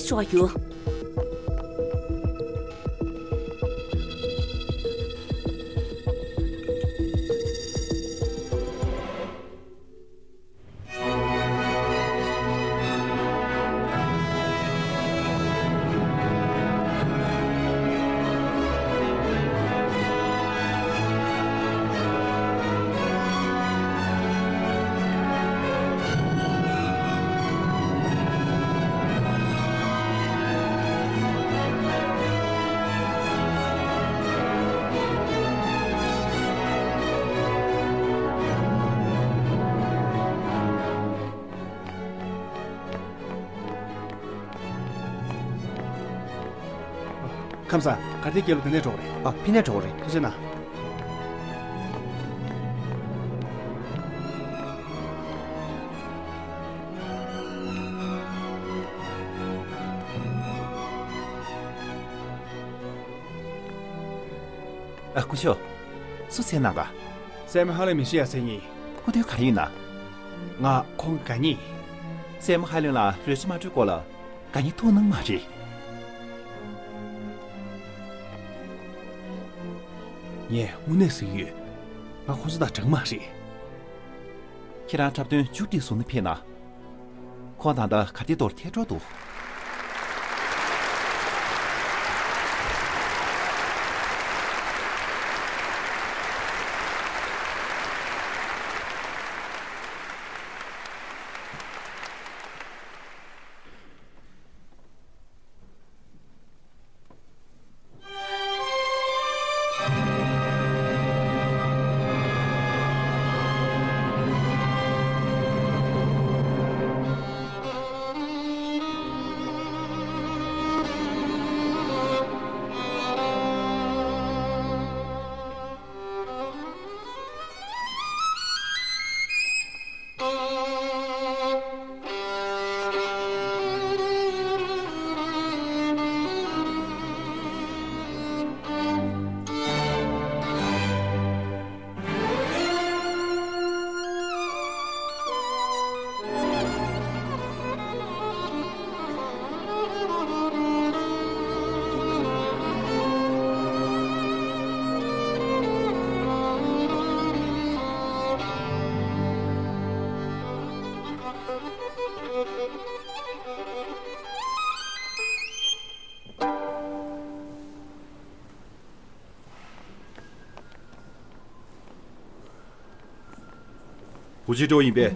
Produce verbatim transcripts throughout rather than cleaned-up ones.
ཆོག་ག་རྒྱུ། ཁམས་བཟང་། གར་སྟེགས་རྒྱབ་ལ་ག་ནས་འགྲོ་དགོས་རེད། ཨ། ཕི་ནས་འགྲོ་དགོས་རེད། ཐུགས་རྗེ་གནང་། ཨ། སྐུ་ཞབས། སུ་འཚོལ་གནང་ག། སྲས་མོ་ཧ་ལེ་མི་ཤི་ཡ་འཚོལ་མཁན་ཡིན། སྐུ་མདུན་ག་རེ་ཡིན་ན། ང་ཁོང་གི་དགའ་ཉེ་ཡིན། སྲས་མོ་ཧ་ལེ་ལ་རོལ་ཆ་མ་འཁྲབ་སྐོར་ལ་དགའ་ཉེ་ཐུག་གནང་མ་རེད། ངས་དངོས་གནས་ཟེར་གྱི་ཡོད། ང་ཁོང་ཚོ་དང་འདྲ་གི་མ་རེད། ཁྱེད་རང་འཁྲབ་སྟོན་མཇུག་སྒྲིལ་སོང་ན་ཕེབས་ན། ཁོང་ད་ལྟ་གར་སྟེགས་ཐོག་ཐལ་འགྲོ་འདུག། ཧུ་ཅི་ཀྲོའུ་ཡིན་པས།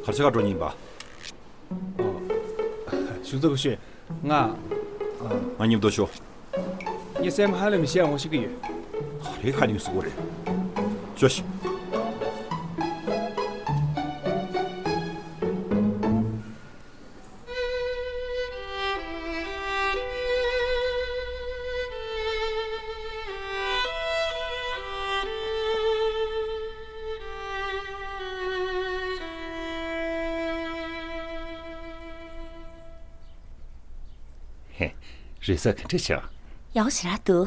གར་ཆ་ག་འགྲོ་ཡིན་པ། ཨ། གཞུང་ཚབ་སྐུ་ཞབས། ང་། ཨ། ང་མཉམ་དུ་ཤོག། ངས་སྲས་མོ་ཧ་ལེ་མི་ཤི་ཡ་ངོ་ཤེས་ཀྱི་ཡོད། ག་རེ་ཧ་ལེ་ཟེར་གྱི་རེད། ཤོག་ཤིག། ཧེ། རེས་གཟའ་ག་འདྲ་བྱུང་། ཡག་པོ་ཞེ་དྲག་འདུག།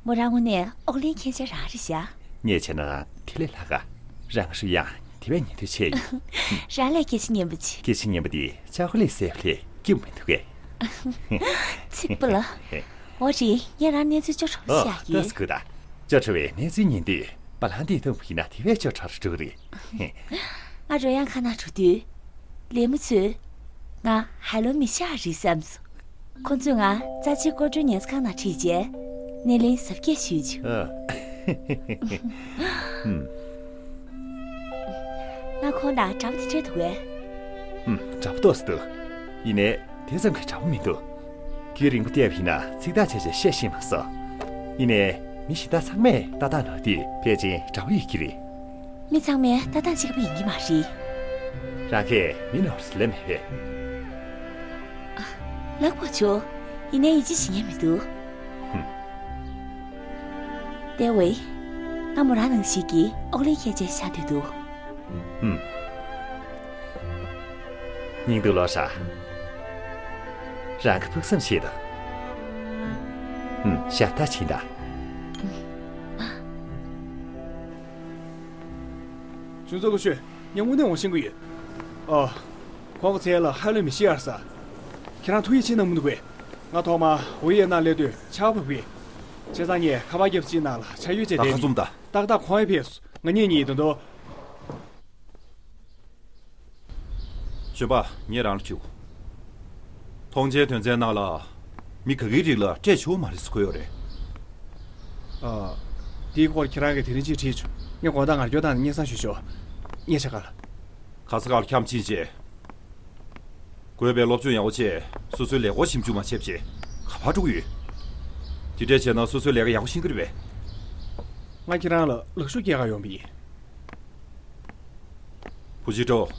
མོ་རང་དངོས་གནས་ཨོག་ལན་མཁན་ཆེན་རང་རེད་ཤག། ངས་བྱས་ན་རང་དེ་ལས་ལྷག་ག། རང་ཧྲུའུ་དབྱང་དེ་བས་ཉན་ཐོས་ཆེ་ཡིན། རང་ལས་སྐད་ཆ་སྙན་པོ་ཅིག། སྐད་ཆ་སྙན་པོ་དེ་ཅོ་ཀོ་ལེ་ཊི་ཟས་པ་ལས་སྐྱིད་པོ་མི་འདུག་གས། ཚིག་པ་ལ། ཧེ། འོ་རེད། ངས་རང་གནས་ཚུལ་ཅོ་ཁྲ་བོ་ཨ། ཤེས་ཡག་ཡོད། ལྟ་སྐུ་ད། ཅོ་ཁྲ་བོའི་གནས་ཚུལ་ཉན་དུས་བ་ལང་དེའི་ཐུག་པ་ཡིན་ན་དེ་བས་ཅོ་ཁྲ་རུ་འགྲོ་གི་རེད། ཧེ། ང་རོལ་དབྱངས་ཁང་ནང་འགྲོ་དུས། ལས་མོ་ཚོས་ང་ཧ་ལེ་མི་ཤི་ཡ་རེད་བསམས་སོང་། ཁོང་ཚོས་ང་རྩ་ཆེའི་སྐོར་བྲོའི་ཉལ་ས་ཁང་ནང་ཁྲིད་རྗེས། སྣེ་ལེན་གཟབ་རྒྱས་ཞུས་བྱུང་། ཨ། ཧུམ། ང་ཁོང་དང་འདྲ་པོ་དེ་འདྲ་འདུག་གས། ཧུམ། འདྲ་པོ་ཏོག་ཙམ་འདུག། ཡིན་ནའི་དེ་ཙམ་གྱི་འདྲ་པོ་མི་འདུག། རྒྱུན་རིང་པོ་བལྟས་པ་ཡིན་ན་ཚིག་ཐག་ཆོད་ཆོད་བཤད་ཤེས་མ་སོང་། ཡིན་ནའི་མི་གཞན་དག་ཚང་མས་ལྟ་སྟངས་ནོར་དུས་ཕལ་ཆེར་འདྲ་པོ་ཡོད་ཀྱི་རེད། མི་ཚང་མས་ལྟ་སྟངས་གཅིག་པ་ཡིན་གྱི་མ་རེད། རང་གིས་མི་ནོར་ཟེར་ལེ་མེད་པས། ལགས་པོ་ཆོ། ཡིན་ནའི་ཡིད་ཆེས་བྱེད་མཁན་མི་འདུག། ཧུམ། དེ་བས། ང་མོ་རང་ནང་བཞིན་གྱི་ཨོག་ལན་མཁན་ཆེན་ཆགས་འདོད་འདུག། ཧུམ། སྙིང་སྡུག་ལོ་ཧྲ། རང་གི་ཕུགས་བསམ་བཞེས་དང་། ཧུམ། ཞབས་ཏ་ཕྱིན་དང་། གཞུང་ཚབ་སྐུ་ཞབས། ངས་དངོས་གནས་ངོ་ཤེས་ཀྱི་ཡོད། ཨ། ཁོང་གི་མཚན་ལ་ཧ་ལས་མི་ཤེས་ཨར་ས། ཁྱེད་རང་ཐུགས་ཡིད་ཆེས་གནང་མི་འདུག་པས། ང་ཐོག་མ་ཝེ་ཡེ་ན་སླེབས་དུས་ཆར་པ་བབས་པས། བྱས་ཙང་ངས་ཁ་པར་རྒྱབ་ཅིག་ནང་ལ་ཆར་ཡོད་ཅེས་ད་བསྡད་ཁ་མི་འཛོམས་ད། ཏག་ཏག་ཁོང་ཡང་ཕེབས་སོང་། ང་གཉིས་གཉིས་དོན་དུ། གཞོན་པ། ངས་རང་ལ་དྲིའོ། ཐོངས་མཆན་དོན་ཚན་ནང་ལ་མི་ག་གེའི་རིགས་ལ་སྤྲད་ཆོག་མ་རེད་ཟེར་འཁོད་ཡོད་རེད། ཨ། དེའི་སྐོར་ཁྱེད་རང་གིས་དེ་རིང་ཅིག་དྲིས་བྱུང་། ངས་དགོང་དག་ངར་སྐྱོར་བཏང་ནས་སྙན་སེང་ཞུ་ཆོག། ངས་ཆ་ག་ལ། ག་ས་ག་ལ་འཁྱམས་ཕྱིན་རྗེས། དགོས་པའི་སློབ་སྦྱོང་ཡག་པོ་བྱས། སོ་སོའི་ལས་སྒོ་ཞིབ་འཇུག་མ་བྱས་པ་བྱས་ག་པར་འགྲོ་གི་ཡོད། དེ་འདྲས་བྱས་ན་སོ་སོའི་ལས་ཀ་ཡག་པོ་ཤེས་ཀྱི་རེད་པས། ང་ཁྱེད་རང་ལ་ལག་ཤུབས་རྒྱག་ག་ཡོང་པ་ཡིན། བུ་ཅི་ཀྲོ།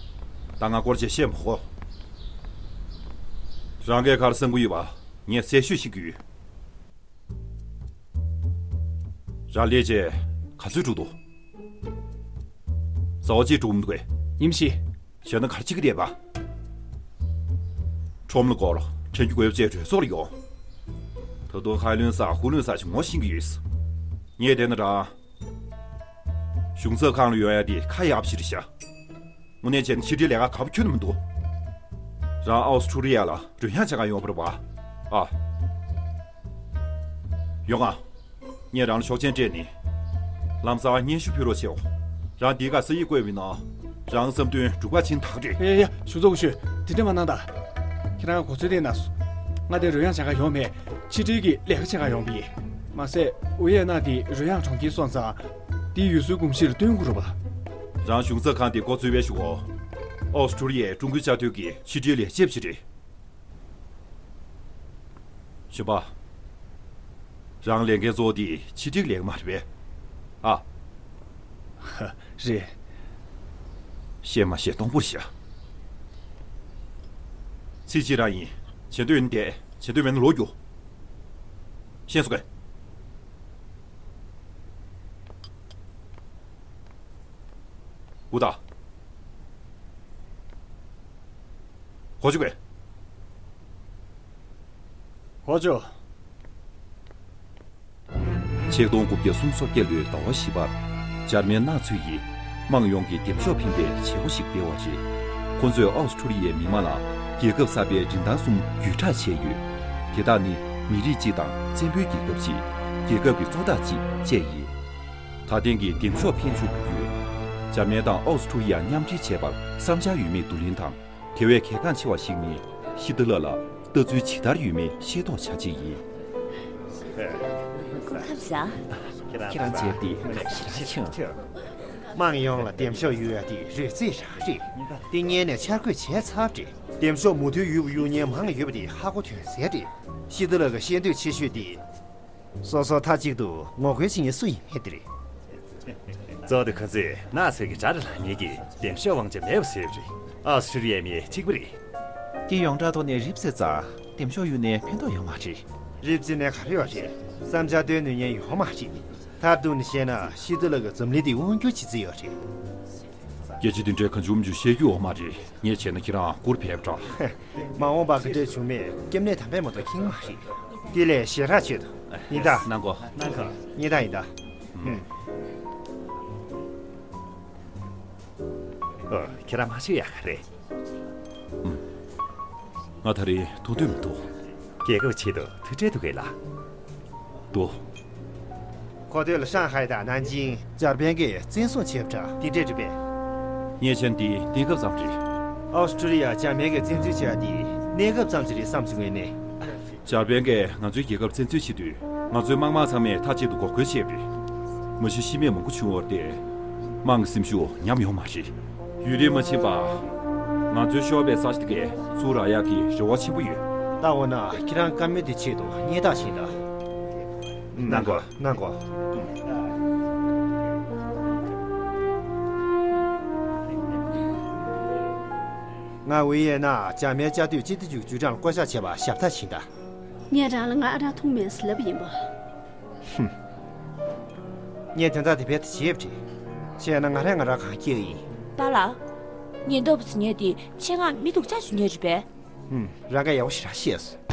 ད་ང་སྐོར་ཅིག་བཤད་མ་གོ། རང་གིས་ག་རེ་བསམ་གྱི་ཡོད་པ་ངས་གསལ་ཤོས་ཤེས་ཀྱི་ཡོད། རང་སླེབས་རྗེས་ག་ཚོད་འགྲོ་འདུག། ཟླ་བ་གཅིག་འགྲོ་མི་འདུག་གས། ཉིན་ཞིག་བྱས་ན་ག་རེ་བྱེད་ཀྱི་བསྡད་པ། ཁྲོམ་ལ་སྐོར་དྲན་རྒྱུ་དགོས་པ་བཅས་གྲོས་ཚོགས་ལ་ཡོང་། ད་དུང་ཁ་ལོན་ས་ཧུ་ལོན་ས་ཞིག་ངོ་ཤེས་ཀྱི་ཡོད། ངས་བལྟས་ན་རང་གཞུང་ཚབ་ཁང་ལ་ཡོང་ཡ་དེ་ཁ་ཡག་པོ་ཞིག་རེད་ཤག། དངོས་གནས་བྱས་ན་ཕྱི་འབྲེལ་ལས་ཀ་ག་པར་ཁྱོན་ནས་མི་འདུག། རང་ཨོ་སི་ཁྲུ་ལི་ཡ་ལ་རོལ་དབྱངས་སྦྱང་ག་ཡོང་བ་རེད་པ། ཨ། ཡོང་ང་། ངས་རང་ལ་ཆོག་མཆན་སྤྲད་ནས། ལམ་སང་སྙན་ཞུ་ཕུལ་རོགས་བྱེད་འོ། རང་འདི་ག་ས་ཡིག་བཀོད་པ་ཡིན་ན། རང་བསམ་དོན་འགྲུབ་པ་ཕྱིན་ཐག་རེད། ཡ་ཡ་ཡ། གཞུང་ཚབ་སྐུ་ཞབས། དེ་འདྲ་མ་གནང་ད། ཁྱེད་རང་གོ་ཚོད་ལྡན་ན་སོང་། ང་དེ་རོལ་དབྱངས་སྦྱང་ག་ཡོང་མེད། ཕྱི་འབྲེལ་གྱི་ལས་ཀ་བྱེད་ག་ཡོང་པ་ཡིན། མ་ཟད་ཝེ་ཡེ་ན་དེ་རོལ་དབྱངས་གྲོང་ཁྱེར་སོང་ཙང་། དེའི་ཡུལ་སྲོལ་གོམས་གཤིས་ལ་བསྟུན་དགོས་རེད་པ། རང་གཞུང་ཚབ་ཁང་དེ་འགོ་འཛུགས་པའི་གཞུག་གུ། ཨོ་སི་ཁྲུ་ལི་ཡའི་ཀྲུང་གོའི་བཅའ་སྡོད་ཀྱི་ཕྱི་འབྲེལ་ལས་བྱེད་པ་ཞིག་རེད། གཞོན་པ། རང་ལས་འགན་གཙོ་བོ་དེ་ཕྱི་འབྲེལ་ལས་ཀ་མ་རེད་པས། ཨ། རེད། བཤད་མ་བཤད་སྟོང་པོར་བཤད། ཚིག་གཅིག་རང་ཡིན། བྱེད་འདོད་ཡིན་བསྡད། བྱེད་འདོད་མེད་ན་ལོག་རྒྱུགས། ཤེས་སོང་ངས། འུ་ད། གོ་བཅུག་གས། གོ་བཅུག། ཆིག་སྟོང་དགུ་བརྒྱ་སུམ་ཅུ་སོ་བརྒྱད་ལོའི་ཟླ་བ་བཞི་པར། འཇར་མན་ནག་ཚུད་ཡིས་དམངས་ཡོངས་ཀྱི་འདེམས་ཤོག་འཕེན་པའི་བྱེད་སྒོ་ཞིག་སྤེལ་བ་རེད། ཁོ་ཚོས་ཨོ་སི་ཁྲུ་ལི་ཡའི་མི་མང་ལ་རྒྱལ་ཁབ་གསར་པའི་རིན་ཐང་གསུམ་བརྒྱུད་བསྒྲགས་བྱས་ཡོད། དེ་དག་ནི་མི་རིགས་གཅིག་དང་བཙན་པོའི་རྒྱལ་ཁབ་གཅིག། རྒྱལ་ཁབ་ཀྱི་གཙོ་བདག་གཅིག་བཅས་ཡིན། ད་ཐེངས་ཀྱི་འདེམས་ཤོག་འཕེན་ཤུགས་བརྒྱུད། འཇར་མན་དང་ཨོ་སི་ཁྲུ་ལི་ཡ་མཉམ་འབྲེལ་བྱེད་པར་བསམ་འཆར་ཡོད་མེད་བསྡུ་ལེན་དང་། དེ་བས་གལ་འགངས་ཆེ་བ་ཞིག་ནི། ཤི་ཏི་ལ་ལ་ལྟ་ཚུལ་ཇི་ལྟར་ཡོད་མེད་ཤེས་རྟོགས་བྱ་ཆེད་ཡིན། སྐུ་ཁམས་བཟང་། ཁྱེད་རང་མཇལ་ཏེ་ཁ་ཞེ་དྲག་བྱུང་། དམངས་ཡོངས་ལ་འདེམས་ཤོག་ཡོད་ཡ་དེ་རོལ་རྩེད་རང་རེད། དེ་སྔོན་ནས་འཆར་འགོད་བྱས་ཚར་བ་རེད། འདེམས་ཤོག་མུ་མཐུད་ཡོད་པ་གཡུག་མཁན་མང་ཡོད་པ་དེ་ཧ་གོ་དོན་གསལ་རེད། ཤི་ཏི་ལ་གི་ཤེས་འདོད་ཆེ་ཤོས་དེ། སོ་སོ་མཐའ་གཅིག་ཏུ་ངོ་རྒོལ་བྱེད་མཁན་སུ་ཡིན་མེད་དེ་རེད། གཙོ་བོ་དེ་ཁོ་ཚོས་ནགས་ཚལ་གྱི་དགྲ་རེད་ལབ་མཁན་གྱི་འདེམས་ཤོག་དབང་ཆ་མེད་པ་བཟོས་པ་རེད། ཨོ་སི་ཁྲུ་ལི་ཡའི་མི་གཅིག་པ་རེད། དེ་ཡོངས་གྲགས་ཐོག་ནས་རིབ་བརྩེ་ཙང་འདེམས་ཤོག་གཡུགས་ནས་ཕན་ཐོགས་ཡོད་མ་རེད། རིབ་བརྩེ་ནས་ག་རེ་ཡོད་རེད། བསམ་འཆར་བཏོན་ནུས་མཁན་ཡོད་མ་རེད། མཐར་གཏུགས་ནས་བཤད་ན་ཤི་ཏི་ལ་གི་འཛམ་གླིང་འདི་དབང་སྒྱུར་བྱེད་རྩིས་ཡོད་རེད། སྐད་ཆ་འདི་འདྲའི་གང་བྱུང་མི་བྱུང་བཤད་རྒྱུ་ཡོད་མ་རེད། ངས་བྱས་ན་ཁྱེད་རང་སྐུར་ཕེབས་འདྲ། མ་འོངས་པ་ག་འདྲས་བྱུང་མེད་སྐྱབས་གནས་དམ་པས་མ་གཏོགས་མཁྱེན་མ་རེད། དེ་ལས་ཞེ་དྲག་ཆེད་དུ་ཡིན་ད། གནང་གོ། གནང་གོ། ཡིན་ད་ཡིན་ད། ཧུམ། ཨོ། ཁྱེད་རང་མ་ཤི་ཡག་ག་རེད། ཧུམ། ང་ད་རེས་ཐུག་འདོད་མི་འདུག། རྒྱལ་ཁབ་ཆེད་དུ་ཐུགས་ཁྲལ་འདུག་གས་ལ། འདུག། ཁོ་ཐོས་ལ་ཧྲང་ཧའེ་དང་ནན་ཅིང་འཇར་པན་གྱིས་བཙན་བཟུང་བྱས་པ་འདྲ་དེ་འདྲས་རེད་པས། ངས་བྱས་ན་འདི་གནས་སྐབས་ཙམ་རེད། ཨོ་སི་ཁྲུ་ལི་ཡ་འཇར་མན་གྱིས་བཙན་འཛུལ་བྱས་པ་འདི་གནས་སྐབས་ཙམ་ཞིག་རེད་བསམ་བྱུང་ངས་ནི། འཇར་པན་གྱིས་ང་ཚོའི་རྒྱལ་ཁབ་བཙན་འཛུལ་བྱེད་དུས་ང་ཚོའི་དམག་དམངས་ཚང་མས་མཐའ་གཅིག་ཏུ་འགོག་རྒོལ་བྱས་པ་རེད། མ་གཞི་ཤི་རྨས་མང་པོ་བྱུང་བ་རེད་དེ། དམངས་ཀྱི་སེམས་ཤུགས་ཉམས་ཡོད་མ་རེད། ཡུན་རིང་མ་ཕྱིན་པར། ང་ཚོའི་ཤོར་བའི་ས་ཆ་དེ་གས་ཚུར་རག་ཡག་གི་རེ་བ་ཆེན་པོ་ཡོད། ད་འོ་ན་ཁྱེད་རང་བཀའ་མོལ་དེ་ཆེད་དུ་སྙན་ཐག་བཞེས་དང་། གནང་གོ། གནང་གོ། ང་ཝེ་ཡེ་ན་འཇར་མན་བཅའ་སྡོད་སྤྱི་བདེ་ཅུས་ཅུས་ཀྲང་ལ་བསྐོ་གཞག་བྱས་པར་ཞབས་ཐག་ཕྱིན་དང་། ངས་རང་ལ་ང་ཨ་རག་འཐུང་མེད་ཟེར་ལབ་པ་ཡིན་པ། ཧུམ། ངས་དོན་དག་དེ་རྦད་དེ་བརྗེད་པ་རེད། བྱས་ན་ང་རང་ང་རང་གང་སྐྱེལ་ཡིན། པཱ་ལགས། ཉེན་རྟོག་པ་ཚོ་ངས་དེ་ཆེད་མངགས་མི་སྡུག་ཅག་བྱུང་ཉེ་རེད་པས། ཧུམ། རང་ག་ཡག་པོ་ཞེ་དྲག་ཤེས་སོང་།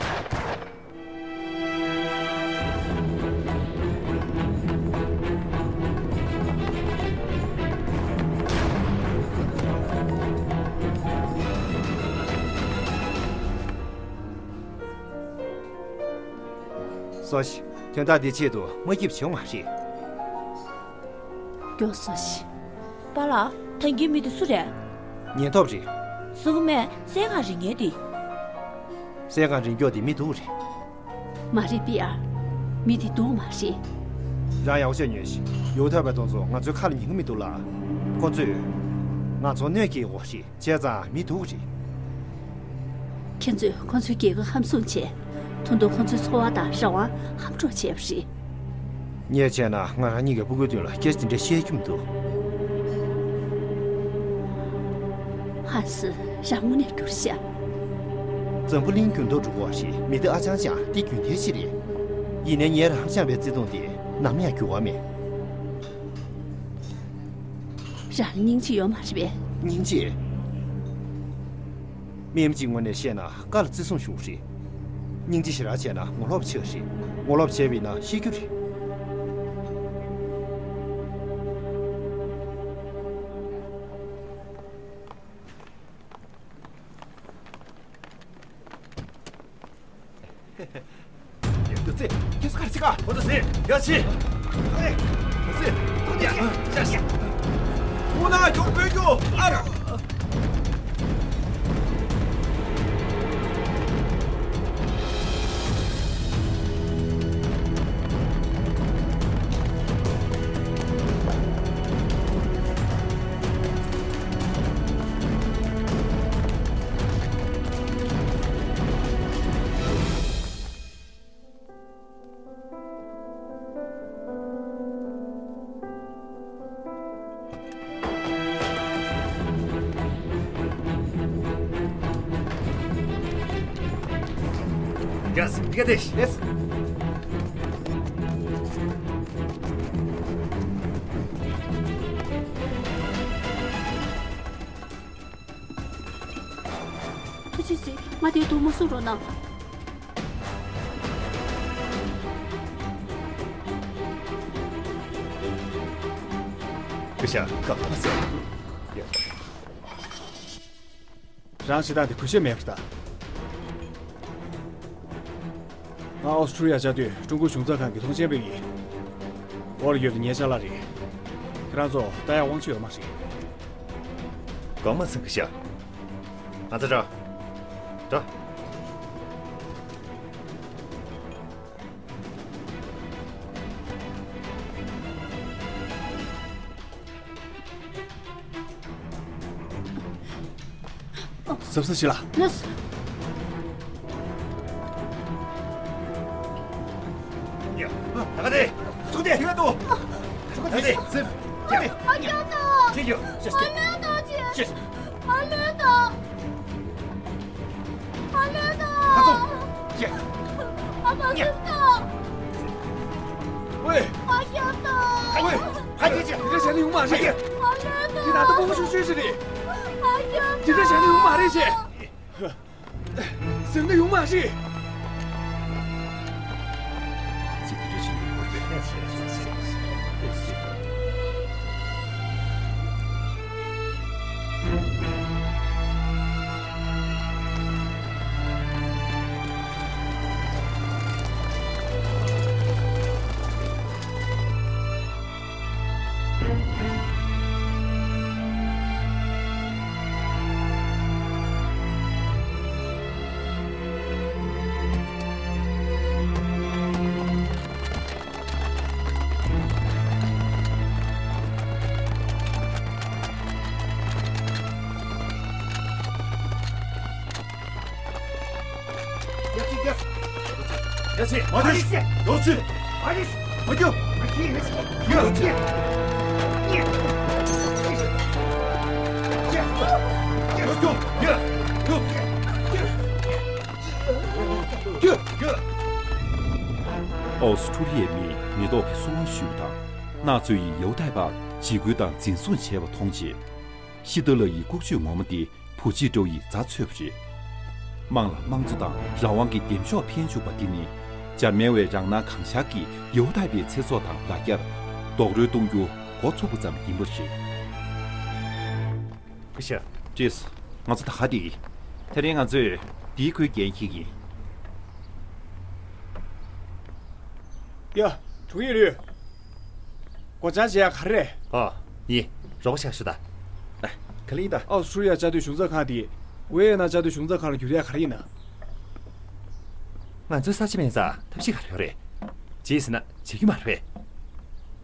སོ་ཤི། དོན་དག་འདི་ཆེད་དུ་མ་སྐྱིད་བྱུང་མ་རེད། མགྱོགས་སོ་ཤི། པཱ་ལགས། ཐང་གི་མི་དེ་སུ་རེད། ཉེན་རྟོག་རེད། སུ་གི་མེད། སྲས་སྒང་རིག་མཁན་དེ། སྲས་སྒང་རིག་མགྱོགས་དེ་མི་སྡུག་རེད། མ་རེད་པི་ཨར། མི་དེ་སྡུག་མ་རེད། རང་ཡག་པོ་བྱས་ཉོན་ཞིག་ཡོ་ཐབ་པའི་དོན་ཚོ་ང་ཚོའི་ཁ་ལ་ཉན་གི་མི་འདུག་ལ། ཁོ་ཚོས་ང་ཚོ་གནོད་སྐྱེལ་གྱི་ཡོད་རེད། བྱས་ཙང་མི་སྡུག་རེད། ཁྱེད་ཚོས་ཁོ་ཚོའི་རྒྱལ་ཁབ་ཧམ་བཟུང་བྱས། ད་དུང་ཁོ་ཚོའི་འཚོ་བ་དང་རང་དབང་ཧམ་འཕྲོག་བྱས་པ་རེད། ངས་བྱས་ན་ང་རང་ཉིད་ཀྱི་སྤུ་གུའི་དོན་ལ་སྐད་ཆ་དེ་འདྲ་བཤད་རྒྱུ་མི་འདུག་ཧན་སི། རང་དངོས་གནས་འགྱུར་ཤག་འཛམ་བུ་གླིང་འགྱུར་ལྡོག་འགྲོ་གི་ཡོད་རེད། མི་དེ་ཨ་ཅང་ཅང་དེ་རྒྱུན་ལྡན་ཞིག་རེད། ཡིན་ནའི་ངས་རང་བཅངས་པའི་བརྩེ་དུང་དེ་ནམ་ཡང་འགྱུར་བ་མེད། རང་སྙིང་རྗེ་ཡོད་མ་རེད་པས། སྙིང་རྗེ། སྨན་གཅིག་ངོས་ནས་བཤད་ན་བཀའ་ལ་བརྩི་སྲུང་ཞུ་དགོས་རེད། སྙིང་རྗེ་ཞེ་དྲག་བྱས་ན་ངོ་ལོག་པ་ཆགས་རེད། ངོ་ལོག་པ་བྱས་པ་ཡིན་ན་ཤི་རྒྱུ་རེད། ཡ། ཡ། ཙེ། ཁྱེད་ཚོ་ག་རེ་བྱེད་ག་ཁོ་ཚོ་ཟེར། ཡ། ཕྱིན། ཨེ། ཡ། ཙེ། ཐུག་ནས་ཤ་ཤ། ཁོ་ན་མགྱོགས་པོ་རྒྱུགས། ཨ་ར། Yes, get this. Yes. ཐུགས་རྗེ་ཆེ། ང་དེར་འདུག་མ་བཟུང་རོགས་གནང་། སྐུ་ཞབས། སྐབས་མ་ཟད། ཡ། རང་བྱེད་སྟངས་དེ་གུས་ཞབས་མེད་པར་གདའ། ང་ཨོ་སི་ཁྲུ་ལི་ཡ་བཅའ་སྡོད་ཀྲུང་གོའི་གཞུང་ཚབ་ཁང་གི་ཐོངས་མཆན་པ་ཡིན། འོག་ལ་ཡོད་པ་ངའི་ཅ་ལག་རེད། ཁྱེད་རང་ཚོ་ལྟ་ཡག་དབང་ཆ་ཡོད་མ་རེད། གང་མ་ཚང་གི་ཤག་ང་ཚོ་འདྲ། འདྲ། གཟབ་གཟབ་བྱེད་ལ། ལགས་སོ། ཡ། ད་ག་དེ། ཚུགས་ཏེ། ཡ་དོ། ཚུགས་ཏེ། སེམས། ཡ། ཨ་ཀྱང་དང་། ཅི་ཡོད། ཅི་ཡོད། ཨ་ལོས་དང་ཅི། ཅི། ཨ་ལོས་དང་། ཨ་ལོས་དང་། ཁ་ཚོ། ཅི། ཨ་མ་སེམས་དང་། ཝེ། ཨ་ཀྱང་དང་། ཝེ། ཕ་གི་ཅི། དེ་འདྲ་བྱས་ན་ཡོང་མ་རེད། ཨ་ལོས་དང་། དེ་ད་ལྟ་ཕྲུ་གུ་ཆུང་ཆུང་ཞིག་རེད། ཨ་ཀྱང་དང་། དེ་འདྲ་བྱས་ན་ཡོང་མ་རེད་ཅེས། ཟེར་ན་ཡོང་མ་རེད། ཡ་ཅི། ཡ་ཅི། མ་རེད། ཡོ་ཅི། མ་རེད། མ་རྒྱུ། མ་རྒྱུ། ཡ་ཅི། ཡ་ཅི། ཡ་ཅི། ཡ་ཅི། ཨོ་སི་ཁྲུ་ལི་ཡའི་མིས་མེ་ཏོག་གི་བསུ་བ་ཞུས་པ་དང་། ནག་ཚོ་ཡིས་ཡོ་ཐའི་པར་འཇིགས་སྐུལ་དང་འཛིན་བཟུང་བྱས་པ་མཐོང་རྗེས། ཤི་ཏི་ལ་ཡི་ལྐོག་ཇུས་ངོ་མ་དེ་བུ་གཅིག་ཀྲོའུ་ཡིས་རྩ་འཚོལ་བ་རེད། དམངས་ལ་དམངས་གཙོ་དང་རང་དབང་གི་འདེམས་ཤོག་འཕེན་བཅུག་པ་འདི་ནི། འཇར་མན་བས་རང་སྣང་གང་ཤར་གྱིས་ཡོ་ཐའི་པའི་ཚེ་སྲོག་དང་ལ་རྒྱར་རྡོག་རོལ་གཏོང་རྒྱུ་འགོ་ཚུགས་པ་ཙམ་ཡིན་པ་རེད། སྐུ་ཞབས། ཅེས། ང་ཚོ་ད་ག་དེ་ཡིན། དེ་རིང་ང་ཚོས་འདིའི་ཁུལ་འགན་འཁྱེར་གྱི་ཡིན། ཡ། དྲུང་ཡིག་ལུས། སྒོ་བྱང་བྱེད་ཡ་ག་རེ་རེད། ཨ། ཡིན། རོགས་པ་ཞིག་ཞུ་དང་། ཨ། ག་ལེ་ཡིན་ད། ཨའོ་སི་ཁྲུ་ལི་ཡ་བཅའ་སྡོད་གཞུང་ཚབ་ཁང་དེ། ཝེ་ཡེ་ན་བཅའ་སྡོད་གཞུང་ཚབ་ཁང་ལ་བསྒྱུར་ཡ་ག་རེ་ཡིན་ན། ང་ཚོའི་ས་ཆ་མེད་ཙང་ཐབས་ཤེས་ག་རེ་ཡོད་རེད། བྱེད་ཟེར་ན་བྱེད་རྒྱུ་མ་རེད་པས།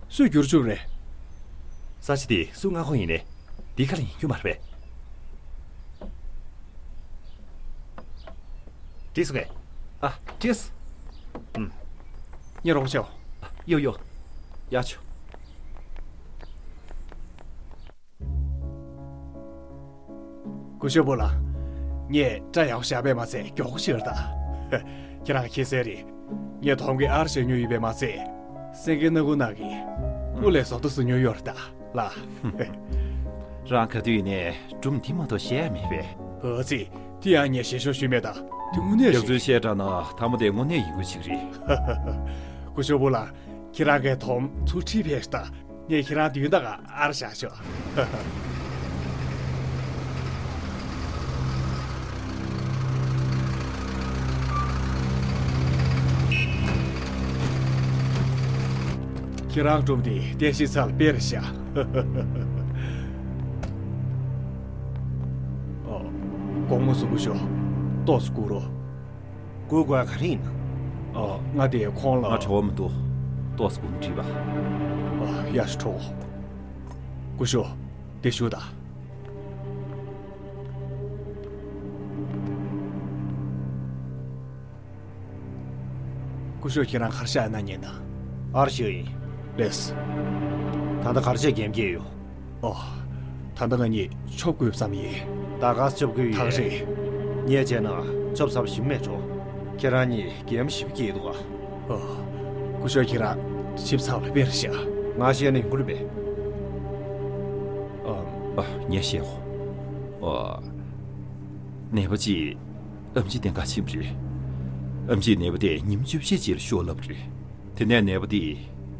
སུས་བསྒྱུར་བཅུག་རེད། ས་ཆ་དེ་སུ་མངའ་ཁོངས་ཡིན་ནའི། འདི་ཁ་ལ་ཡིན་རྒྱུ་མ་རེད་པས། འགྲིག་སོང་ངས། ཨ། འགྲིག་སོང་། ཨུམ། ངས་རོགས་པ་བྱའོ། ཡོ་ཡོ། ཡ་ཆོ། སྐུ་ཞབས་པོ་ལགས། ངས་སྐྲ་ཡག་པོ་བཞག་པས་མ་ཚད་མགྱོགས་པོ་ཞིག་ཡོད་རེད་ད། ཁྱེད་རང་མཁྱེན་གསལ་རེད། ངས་དོམ་གྱི་ཨར་བཞག་མྱོང་ཡོད་པས་མ་ཚད། སེང་གེ་སྣ་ཁུག་ནག་གིས་སྤུ་ལས་བཟོ་ལྟ་བཟོ་མྱོང་ཡོད་རེད་ད། ལགས། རང་ག་དུས་ཡིན་ནའི་སྒྲུང་འདི་མ་གཏོགས་བཤད་ཡ་མེད་པས། ཨ་ཙི། དེ་ཡང་ངས་བཤད་ཤོག་ཞུས་མེད་ད། དེ་དངོས་གནས་རེད། རྒྱ་མཚོས་བཤད་དྲགས་ན་མཐའ་མ་དེ་དངོས་གནས་ཡིན་དགོས་ཅིག་རེད། སྐུ་ཞབས་པོ་ལགས། ཁྱེད་རང་གིས་དོམ་ཚུར་ཁྲིད་ཕེབས་ཤོག་ད། ངས་ཁྱེད་རང་མདུན་ཐག་ཨར་བཞག་ཤོག་ཁྱེད་རང་སྒྲུང་འདི་བསྟན་བཤིག་ཚར་ལ་དཔེ་རེད་ཤག་ཨོ། དགོང་མོ་གཟུགས་པོ་ཤོག་ཏོག་ཙམ་སྒུག་རོགས། སྒུག་དགོས་ག་རེ་ཡིན་ན། ཨོ། ང་དེ་ཁོང་ལ། ང་བྲེལ་བ་མི་འདུག་ཏོག་ཙམ་སྒུག་ན་འགྲིག་པ། ཨོ། ཡག་ཤོས་འགྲོ། སྐུ་ཞབས། འདི་བཞུགས་དང་། སྐུ་ཞབས་ཁྱེད་རང་གར་བཞག་ཡོད་ན་ཉན་ན། ཨར་བཞག་ཡིན། ལེས། ད་ལྟ་གར་བྱས་འགེམས་ཀྱི་ཡོད། ཨོ། ད་ལྟ་ང་གཉིས་ཆོབ་དགོས་བསམ་ཡིན། ད་ག་ཆོབ་དགོས་ཡིན། ད་ག་རེད། ངས་བྱས་ན་ཆོབ་ཚབ་ཞིམ་མེད་འགྲོ། ཁྱེད་རང་གཉིས་འགེམས་ཞིབ་ཀྱི་འདུག་ག་ཨོ། སྐུ་ཞབས་ཁྱེད་རང་ཞིབ་ཚགས་ལ་དཔེར་བཞག་ང་བཤད་ན་ཡོང་གི་རེད་པས། ཨ། ཨ། ངས་བཤད་གོ་ཨ། ནད་པ་ཅིག་ཨེམ་ཆི་སྟེང་ག་ཕྱིན་པ་རེད། ཨེམ་ཆིས་ནད་པ་དེ་ཉིན་བཅུ་བཞི་རྗེས་ལ་ཤོག་ལབ་པ་རེད། དེ་ནས་ནད་པ་དེ་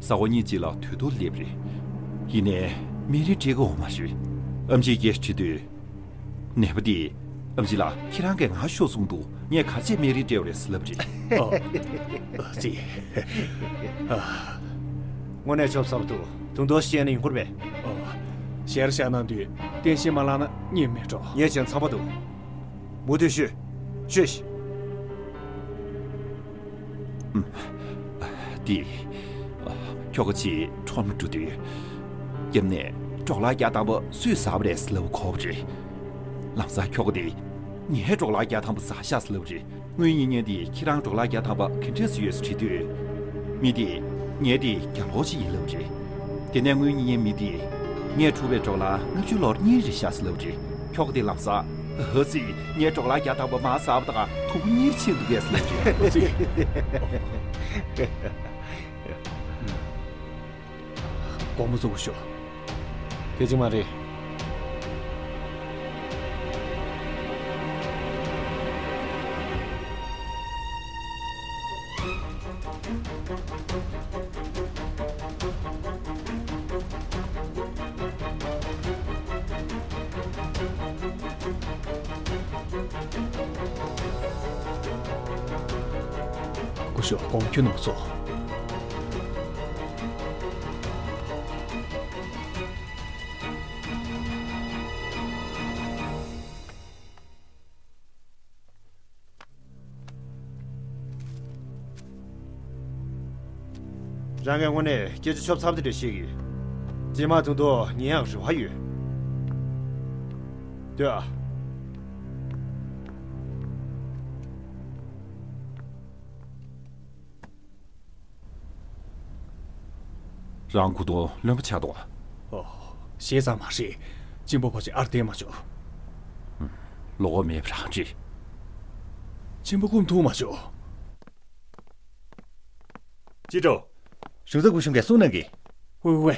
གཟའ་འཁོར་གཉིས་རྗེས་ལ་དུས་ཐོག་སླེབས་རེད། ཡིན་ནའི་སྨན་རིན་སྤྲད་ཀྱི་ཡོད་མ་རེད། ཨེམ་ཆིས་སྐད་ཆ་དྲིས་དུས། ནད་པ་དེས་ཨེམ་ཆི་ལ་ཁྱེད་རང་གིས་ང་ཤོག་གསུངས་འདུག་ངས་ག་རེ་བྱས་སྨན་རིན་སྤྲད་པ་རེད་ཟེར་ལབ་པ་རེད། ཨོ། ཨ་ཙི། ཨ། དངོས་གནས་ཆོབ་ཚབ་འདུག་དུང་དུ་བཤད་ན་ཡོང་གི་རེད་པས། ཨོ། ཞལ་བཞག་གནང་དུས་སྟན་ཤེད་མ་བླངས་ན་གཉིད་མི་འགྲོ། ངས་བྱས་ན་ཚང་པ་འདུག་མུ་མཐུད་ཤོད། ཤོད་ཤིག་ཨུམ། འདི། ཁྱོ་ག་ཅིག་ཁྲོམ་ལ་འགྲོ་དུས། རྒྱབ་ནས་ཌོ་ལར་བརྒྱ་ཐམ་པ་སུས་ཟ་བ་རེད་ཟེར་ལབ་གོ་བ་རེད། ལམ་སང་ཁྱོ་ག་དེས་ངས་ཌོ་ལར་བརྒྱ་ཐམ་པ་ཟ་ཤག་ཟེར་ལབ་རེད། དངུལ་གཉེར་མཁན་དེས་ཁྱེད་རང་ཌོ་ལར་བརྒྱ་ཐམ་པ་ག་འདྲས་སེ་ཡོད་ཟེར་དྲིས་དུས། མི་དེས་ངའི་དེ་རྒྱ་ལོག་ཅིག་ཡིན་ལབ་རེད། དེ་ནས་དངུལ་གཉེར་མཁན་མི་དེས་ངས་འཁྲུ་བའི་ཌོ་ལར་ལྔ་བཅུ་ལོར་གཉིས་རེད་ཤག་ཟེར་ལབ་རེད། ཁྱོ་ག་དེ་ལམ་སང་། ཨ་ཙི། ངས་ཌོ་ལར་བརྒྱ་ཐམ་པ་མར་ཟ་བ་དང་དུམ་བུ་གཉིས་ཕྱིན་འདུག་གས་ཟེར་ལབ་རེད། ཨ་ཙི། དགོང་མོ་བཙུགས་ཤོག་དེ་གཅིག་མ་རེད། སྐུ་ཞབས་དགོངས་ཁྱོད་ནོར་སོང་། རང་གིས་དངོས་གནས་སྐད་ཆ་ཆོབ་ཚབ་དེ་འདྲ་བཤད་ཀྱི་ཡོད། རྗེས་མ་དུང་དུ་ཉན་ཡག་རེ་བ་ཡོད། ལྟོས་ཨ། རང་གོ་དོན་ལོན་པ་ཆགས་འདུག་ཨོ། ཞེ་ཙམ་མ་རེད། གཅེན་པོ་ཕོ་ཆེ་ཨར་བསྟན་མ་བྱུང་། བློ་ཁོག་མེད་པ་རང་རེད། གཅེན་པོ་སྐུ་མཐོང་མ་བྱུང་། ཅི་འགྲོ། གཞུང་ཚབ་སྐུ་གཞུང་གིས་གསུང་གནང་གི། ཝེ་ཝེ་ཝེ།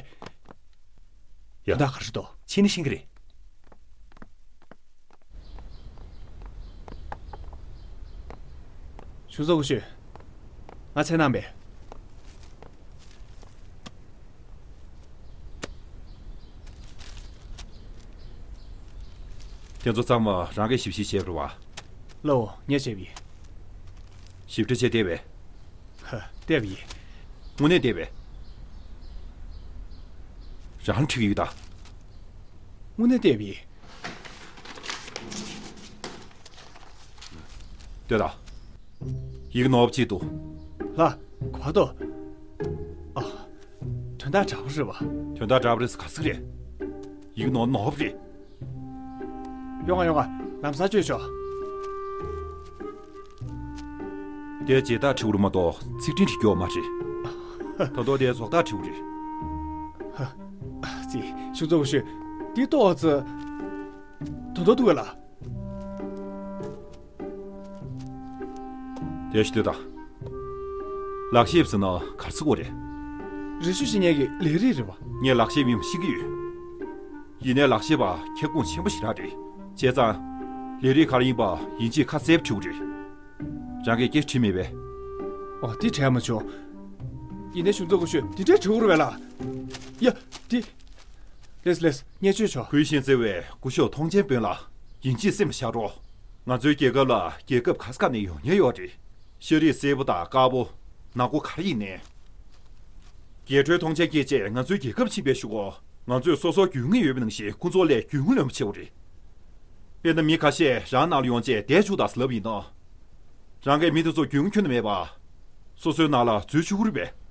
ཡ། ད་ག་རེ་འདུག་ཕྱི་ནས་ཤེས་ཀྱི་རེད། གཞུང་ཚབ་སྐུ་ཞབས། ང་མཚན་གནང་པས། དེ་ཚོ་ཚང་མ་རང་གིས་ཞིབ་བཤེར་བྱས་པ་རེད་བ། ལགས་འོང་། ངས་བྱས་པ་ཡིན། ཞིབ་ཕྲ་བྱས་བལྟས་པས། ཧ། བལྟས་པ་ཡིན། དངོས་གནས་བལྟས་པས། རང་ཁྲིད་ཡོད་ད། དངོས་གནས་བལྟས་པས། ལྟོས་དང་། ཡི་གེ་ནོར་བ་ཅིག་འདུག་ལགས། ག་པར་འདུག་ཨ། དོན་དག་འདྲ་པོ་རེད་པ། དོན་དག་འདྲ་པོ་རེད་ཟེར་ག་ཟེ་རེད། ཡི་གེ་ནོར་ནོར་བ་རེད། ཡོང་ང་ཡོང་ང་། ལམ་སང་བཅོས་ཆོག་དེ་རྗེས་ཐག་བྲིས་པ་རེད་མ་གཏོགས་ཚིག་ཕྲེང་བྲིས་ཡོད་མ་རེད། ད་དུང་དེ་རྫོགས་ཐག་བྲིས་པ་རེད། ཧ། ཙི། གཞུང་ཚབ་སྐུ་ཞབས། འདི་ཏོག་ཙི། དོན་དག་འདུག་གས་ལགས། དེ་ཞིག་ལྟོས་དང་། ལག་ཤེས་ཟེར་ན་ག་རེ་ཟེར་དགོས་རེད། རེ་ཞུ་བྱེད་མཁན་གྱི་ལས་རིགས་རེད་པ། ངས་ལག་ཤེས་ཡིན་པ་ཤེས་ཀྱི་ཡོད། ཡིན་ནའི་ལག་ཤེས་པ་ཁྱབ་ཁོངས་ཆེན་པོ་ཞེ་དྲག་རེད། བྱས་ཙང་། ལས་རིགས་ག་རེ་ཡིན་པ་ཡིན་གཅིག་ཁ་གསལ་པོ་བྲིས་པ་རེད། རང་གིས་སྐད་ཆ་དྲིས་མེད་པས། ཨོ། དེ་དྲན་མ་བྱུང་། ཡིན་ནའི་གཞུང་ཚབ་སྐུ་ཞབས། དེ་འདྲའི་བྲིས་པ་རེད་པས་ལགས། ཡ། དེ། ལགས་ལགས། ངས་བཅོས་ཆོག་གུས་ཤིང་བརྩེ་བའི་སྐུ་ཞབས་ཐོངས་མཆན་དཔོན་ལགས། ཡིན་གཅིག་སེམས་བཞག་རོགས། ང་ཚོའི་རྒྱལ་ཁབ་ལ་རྒྱལ་ཁབ་ག་ས་ག་ནས་ཡོང་མཁན་ཡོད་རེད། ཤ་རིགས་སེར་པོ་དང་དཀར་པོ། ནག་པོ་ག་རེ་ཡིན་ནའི། རྒྱལ་སྒྲོལ་ཐོངས་མཆན་སྐྱེས་རྗེས་ང་ཚོའི་རྒྱལ་ཁབ་ཕྱིན་པའི་གཞུག་གུ། ང་ཚོས་སོ་སོར་རྒྱུས་མངའ་ཡོད་པ་ནང་བཞིན་ཁོང་ཚོ་ལས་རྒྱུས་མངའ་ལོན་པོ་ཆེ་བ་རེད། དཔེར་ན་མི་ཁ་ཤས་རང་ནང་ལ་ཡོང་རྗེས་བསྡད་བཅུག་དང་ཟེར་ལབ་ཡིན་ན། རང་གིས་མི་དེ་ཚོ་རྒྱུས་མངའ་ཁྱོན་ནས་མེད་པ། སོ་སོའི་ནང་ལ་འཛུལ་བཅུག་གི་རེད་པས།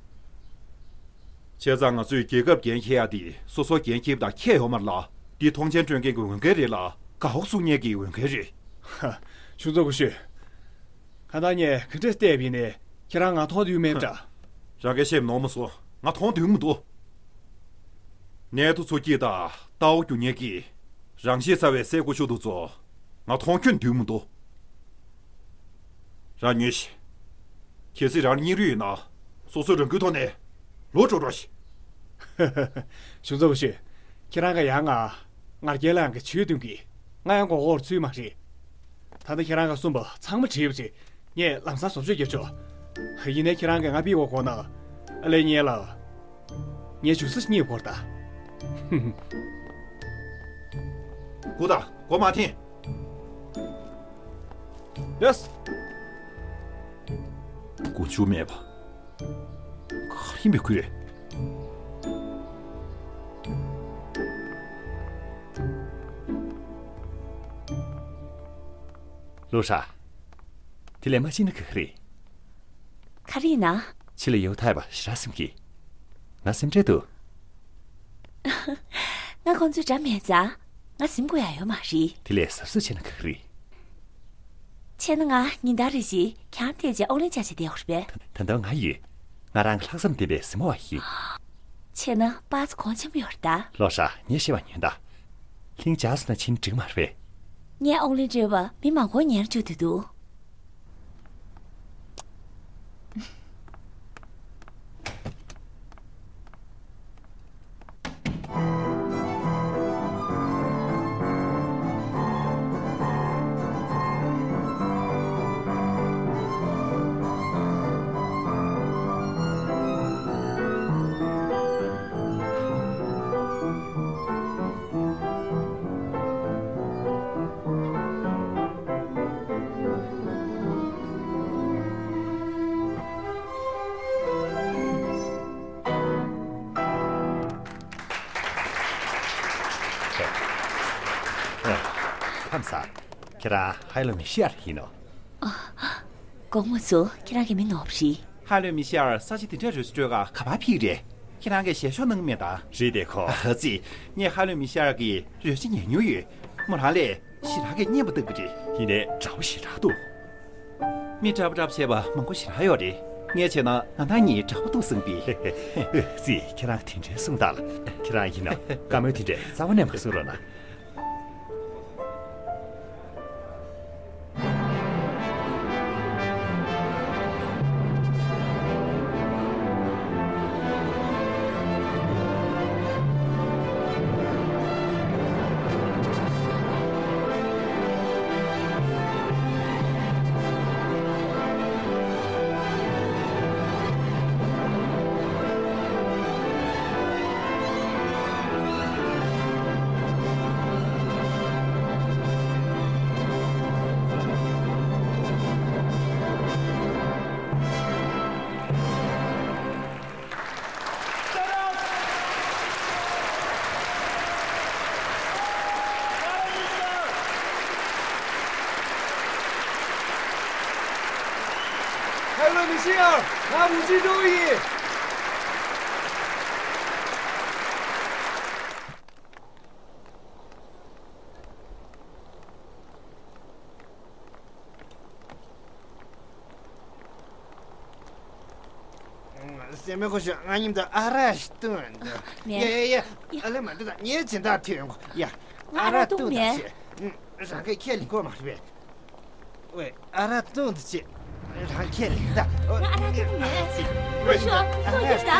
བྱས་ཙང་ང་ཚོས་རྒྱལ་ཁབ་འགན་འཁྱེར་ཡག་དེ་སོ་སོ་འགན་འཁྱེར་བ་དང་ཁྱད་ཡོད་མ་རེད་ལ། འདི་ཐོངས་མཆན་སྤྲོད་མཁན་གྱི་འོས་འགན་རེད་ལ། དགའ་བོ་གསུང་མཁན་གྱི་འོས་འགན་རེད། ཧ། གཞུང་ཚབ་སྐུ་ཞབས། གང་ལྟར་ངས་ག་འདྲས་བལྟས་པ་ཡིན་ནའི་ཁྱེད་རང་ང་མཐོང་འདོད་མེད་པ་འདྲ། རང་གིས་བཤད་མི་ནོར་མ་སོང་། ང་མཐོང་འདོད་མི་འདུག་ནས་དུ་ཚོ་སྐྱིད་དང་ལྟ་བ་རྒྱུ་ཉེ་གི། རང་ཤེས་ཚ་བའི་སྲས་སྐུ་ཞབས་དུ་ཚོ། ང་མཐོང་ཁྱོད་འདོད་མི་འདུག་རང་ཉོན་ཞིག་གལ་སྲིད་རང་ལ་སྙིང་རུས་ཡོད་ན། སོ་སོའི་རང་འགུལ་ཐོག་ནས་ལོག་འགྲོ་རོགས་ཞིག་གཞུང་ཚབ་སྐུ་ཞབས། ཁྱེད་རང་གིས་ཡང་ང་ང་རྒྱལ་ལ་ཡང་གི་ཇུས་བཏོན་གི། ང་ཡང་མགོ་སྐོར་ཚུད་མ་རེད། ད་ལྟ་ཁྱེད་རང་གིས་གསུངས་པ་ཚང་མ་བྲིས་པ་རེད། ངས་ལམ་སང་བཟོ་བཅོས་བརྒྱབ་ཆོག་ཡིན་ནའི་ཁྱེད་རང་གིས་ང་ཕུད་དགོས་དགོངས་ན། ཨ་ལས་ཉན་ལ། ངས་བཅུ་ས་གཉིས་བོར་ད། སྒུག་དང་། སྒོ་མ་འཐེན། ཡེས། དཀོན་མཆོག་མེད་པ། ག་རེ་ཡིན་པའི་ཁུལ་རེད། ལོ་ཧྲ། དེ་ལས་མ་ཕྱིན་ན་ག་གི་རེད། ག་རེ་ཡིན་ན། ཕྱི་ལ་ཡོད་ཐལ་བ་ཞེ་དྲག་སེམས་ཀྱི། ང་སེམས་ཁྲལ་འདུག་ང་ཁོང་ཚོའི་དགྲ་མེད་ཙང་། ང་ཟིན་དགོས་ཡ་ཡོད་མ་རེད། དེ་ལས་གཟབ་གཟབ་བྱས་ན་ག་གི་རེད། བྱས་ན་ང་ཉིན་ལྟར་རེ་བཞིན་ཁྱེད་རང་བསྡད་བྱས་ཨོག་ལན་རྒྱག་བྱས་བསྡད་ཡོད་རེད་པས། ད་ད་ལྟ་ང་ཡོད། ང་རང་ལྷག་བསམ་ལྡན་པའི་གཟིགས་མོ་བ་ཡིན། བྱས་ན་པཱ་ཚོ་གོང་ཆེན་པོ་ཡོད་རེད་ད། ལོ་ཧྲ། ངས་བཤད་པ་ཉོན་ད། ལྷིང་འཇགས་སུ་ན་ཕྱིན་འགྲིག་མ་རེད་པས། ངས་ཨོག་ལན་སྤྲད་པ་མི་མང་པོ་ཉན་བཅུག་བསྡད་འདུག་ཁམས་བཟང་། ཁྱེད་རང་ཧའི་ལོ་མི་ཤི་ཡར་ཡིན་ནོ། དགོང་མོ་ཚོ་ཁྱེད་རང་གི་མི་ནོར་བ་རེད། ཧའི་ལོ་མི་ཤི་ཡར་ས་ཆ་དེ་འདྲ་རུ་སྤྲོད་ག་ག་པར་ཕེབས་རེད། ཁྱེད་རང་གིས་ཞལ་ཤོག་གནང་མེད་ད། རེད་དེ་ཁོ། ཨ་ཙི། ངས་ཧ་ལོ་མི་ཤར་གྱི་རོལ་ཆ་ཉན་མྱོང་ཡོད། མོ་རང་ལས་ཞེ་དྲག་གི་སྙན་པ་བཏགས་པ་རེད། ཡིན་ནའི་འདྲ་པོ་ཞེ་དྲག་འདུག་མི་འདྲ་པོ་འདྲ་པོ་བྱས་པ་མང་པོ་ཞེ་དྲག་ཡོད་རེད། ངས་བྱས་ན་ང་རང་གཉིས་འདྲ་པོ་འདུག་བསམ་གི། ཨ་ཙི། ཁྱེད་རང་དེ་འདྲའི་གསུངས་དང་། ཁྱེད་རང་ཡིན་ན་བཀའ་མོལ་དེ་འདྲའི་རྩ་བ་ནས་མ་གསུང་རོགས་གནང་། མི་ཤེས་ཡ། ང་མུ་ཅི་ཀྲོའུ་ཡིན། སྲས་མོ་སྐུ་ཞབས། ང་མཉམ་དུ་ཨ་རག་ཞིག་བཏུང་། མེད། ཡ་ཡ་ཡ། ཡ། ཨ་ལེ་མ་འདི་དང་ངའི་སྦྱིན་བདག་ཐོན་ཡོང་གོ། ཡ། ང་ཨ་རག་བཏུང་མེད། ད་ཅེ། རང་གིས་ཁས་ལེན་གོ་མ་རེད་པས། ཝེ། ཨ་རག་བཏུང་ད་ཅེ། རང་ཁས་ལེན་ད། ང་ཨ་རག་བཏུང་མེད། སྐུ་ཞབས། སྲོག་སྐྱོབ་ད། སྐུ་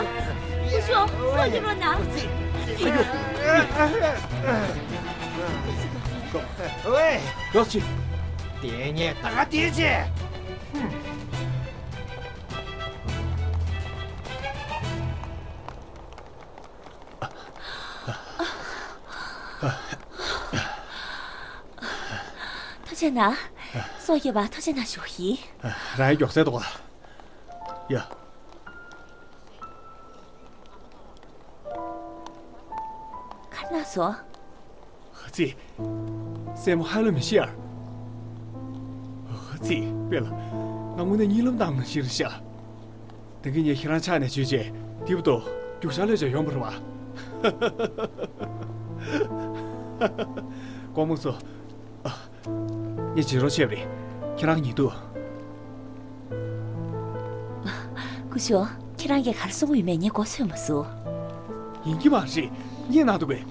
ཞབས། སྲོག་སྐྱོབ་རོགས་གནང་། ཝེ། ཡོ་ཅི། དེ་ངས་ད་ག་དེ་ཅེ། ཐུགས་རྗེ་གནང་། སྲོག་སྐྱོབ་པར་ཐུགས་རྗེ་གནང་ཞུ་ཡིན། རང་ཡི་མགྱོགས་སེ་འདུག་ག་ཡ། ག་རེ་གནང་སོང་། ཧ་ཙི། སྲས་མོ་ཧ་ལོ་མི་ཤི་ཡར། ཧ་ཙི། དཔེ་ལ། ང་དངོས་གནས་གཉིད་ལམ་བཏང་ནང་བཞིན་རེད་ཤག་དེ་གི་ངས་ཁྱེད་རང་ཕྱག་ནས་བྱོས་རྗེས་དེབ་ཏོ་རྒྱུག་ཤར་ལས་ཀྱང་ཡོང་བ་རེད་བ། ཀོང་མོ་ཚོ། ངས་བྱེད་རོགས་བྱས་པ་རེད། ཁྱེད་རང་ཉིད་དུ། སྐུ་ཞབས། ཁྱེད་རང་གིས་ག་རེ་གསུང་གི་ཡོད་མེད་ངས་མགོ་ཚོས་མ་སོང་། ཡིན་གྱི་མ་རེད། ངས་གནང་འདུག་པས།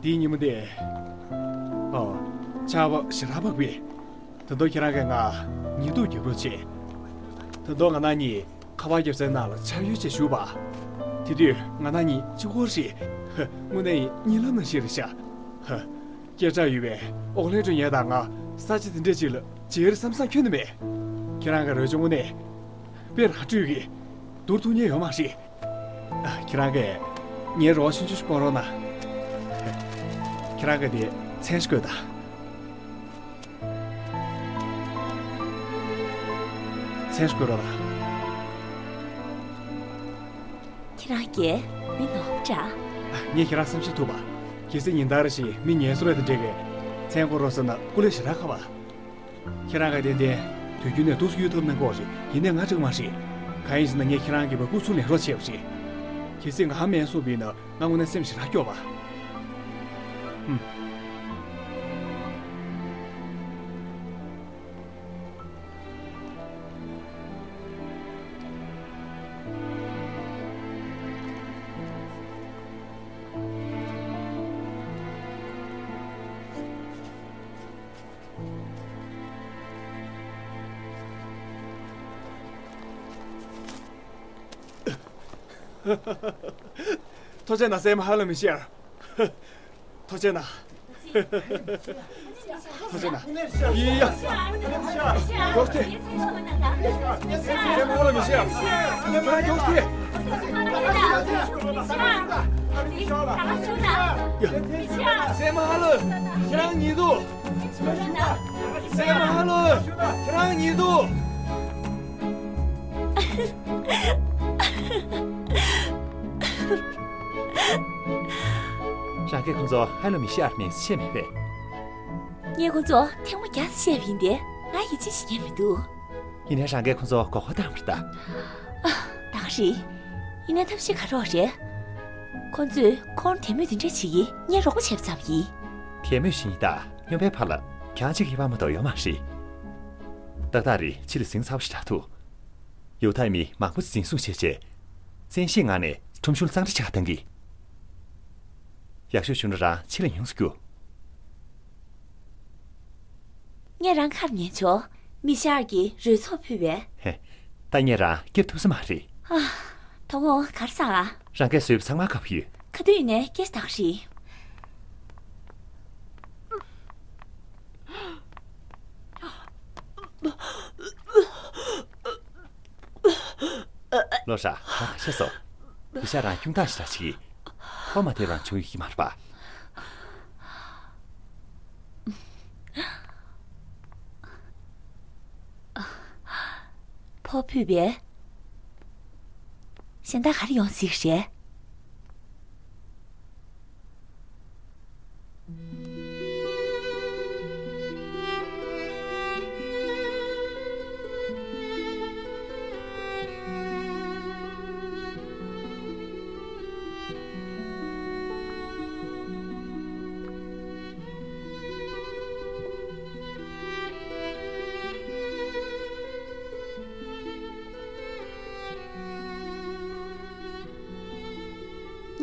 དེའི་ཉིན་མོ་དེ། ཨོ། ཆར་པ་ཞེ་དྲག་བབས་པས། ད་དུང་ཁྱེད་རང་གིས་ང་ཉིད་དུ་རྒྱབ་རོགས་བྱས། ད་དུང་ང་རང་གཉིས་ཁ་པར་རྒྱབ་སའི་ནང་ལ་ཆ་ཡོལ་བྱས་བཞུགས་པ། དེ་དུས་ང་རང་གཉིས་གཅིག་པོ་རེད། ཧ། དངོས་གནས་ཡིན་གཉིད་ལམ་ནང་བཞིན་རེད་ཤག་ཧ། སྐད་གྲགས་ཡོད་པའི་ཨོག་ལན་སྒྲོན་ཡས་དང་ང་ས་ཆ་དེ་འདྲ་ཅིག་ལ་མཇལ་རེ་བསམ་བསམ་ཁྱོན་ནས་མེད། ཁྱེད་རང་གི་རོལ་ཆ་དངོས་གནས་དཔེ་རང་སྤྲོད་ཀྱི། བསྡུར་ཐུབ་མཁན་ཡོད་མ་རེད། ཨ། ཁྱེད་རང་གིས་ངའི་རོགས་ཆུང་ཆུང་ཞིག་བསྐོང་རོགས་གནང་། ཁྱེད་རང་གིས་དེ་མཚན་ཞིག་བཀོད་དང་། མཚན་ཞིག་བཀོད་རོགས་གནང་། ཁྱེད་རང་གིས་མི་ནོར་འདྲ། ཨ། ངས་ཁྱེད་རང་བསམ་ཤེས་ཐུབ་པ། གལ་སྲིད་ཉིན་ལྟར་བཞིན་མི་ངལ་གསོ་རེ་དང་འབྲེལ་བའི་མཚན་བཀོད་རོགས་ཟེར་ན་སྐུ་ལས་ཞེ་དྲག་ཁག་པ། ཁྱེད་རང་གིས་ཏན་ཏན་དུས་རྒྱུན་ནས་འདུག་སེ་གཡུག་ཐུབ་གནང་གི་ཡོད་རེད། ཡིན་ནའི་ང་འགྲིག་མ་རེད། གང་ཡིན་ཟེར་ན་ངས་ཁྱེད་རང་གི་བ་སྤུ་ཚུར་ལེན་རོགས་བྱས་པ་རེད། གལ་སྲིད་ང་མེད་སོང་བ་ཡིན་ན་ང་དངོས་གནས་སེམས་ཞེ་དྲག་སྐྱོ་བ། ཧུམ། ཐུགས་རྗེ་གནང་། སྲས་མོ་ཧ་ལོ་མི་ཤི་ཡར། ཐུགས་རྗེ་གནང་། ཐུགས་རྗེ་གནང་། ཡི་ཡ། མགྱོགས་ཏེ། སྲས་མོ་ཧ་ལོ་མི་ཤི་ཡར། མགྱོགས་ཏེ། ཡ། སྲས་མོ་ཧ་ལོ། ཁྱེད་རང་ཉིད་དུ། སྲས་མོ་ཧ་ལོ། ཁྱེད་རང་ཉིད་དུ། རང་གིས་ཁོང་ཚོ་ཧ་ལོ་མི་ཤི་ཡར་མིན་ཟེར་བཤད་མེད་པས། ངས་ཁོང་ཚོ་ཐེངས་མ་བརྒྱ་བཤད་པ་ཡིན་ཏེ། ང་ཡིད་ཆེས་བྱེད་མཁན་མི་འདུག་ཡིན་ནའི་རང་གིས་ཁོང་ཚོ་མགོ་སྐོར་བཏང་བ་རེད་ད། ཨ། ད་ག་རེད། ཡིན་ནའི་ཐབས་ཤེས་ག་རེ་ཡོད་རེད། ཁོང་ཚོས་ཁོང་དད་མོས་དེ་འདྲ་བྱེད་ཀྱི་ངས་རོགས་པ་བྱས་པ་ཙམ་ཡིན། དད་མོས་ཤིག་ཡིན་ད། སྨྱོན་པའི་བར་ལ་གྱང་གཅིག་གི་དབང་མ་གཏོགས་ཡོད་མ་རེད། ཏག་ཏག་རེད། ཕྱི་ལ་ཟིང་ཚ་པོ་ཞེ་དྲག་འདུག་ཡོ་ཐའི་མི་མང་པོ་འཛིན་བཟུང་བྱས་རྗེས། བཙན་ཤེད་ངང་ནས་ཁྲོམ་གཞུང་ལ་གཙང་སྦྲ་བྱེད་ག་བཏང་གི། ཡག་ཤོས་བྱུང་ན་རང་ཕྱི་ལ་ཡོང་ཟེར་རྒྱུ། ངས་རང་ཁ་ཉན་ཆོག་མི་ཤར་གྱིས་རོལ་ཚོགས་ཕུལ་བས། ཧེ། ད་ངས་རང་སྐྱོབ་ཐུབ་ས་མ་རེད། ཨ། དོ་དགོང་ག་རེ་ཟ་ཨ། རང་གིས་བཟོས་པ་ཚང་མ་ཁ་བ་ཡོད། ག་དུས་ཡིན་ནའི་སྐད་ཆ་ད་ག་རེད། ལོ་ཧྲ། ད་ག་ཤེས་སོང་། དེ་ཤ་རང་ཁྱུང་ཐག་ཞེ་དྲག་ཆེ་གི། ཁོ་མ་ཐེབས་རང་བྱུང་ཡོད་ཀྱི་མ་རེད་པ། ཕོ་ཕུད་པས། གཞན་དག་ག་རེ་ཡོང་སྲིད་རེད།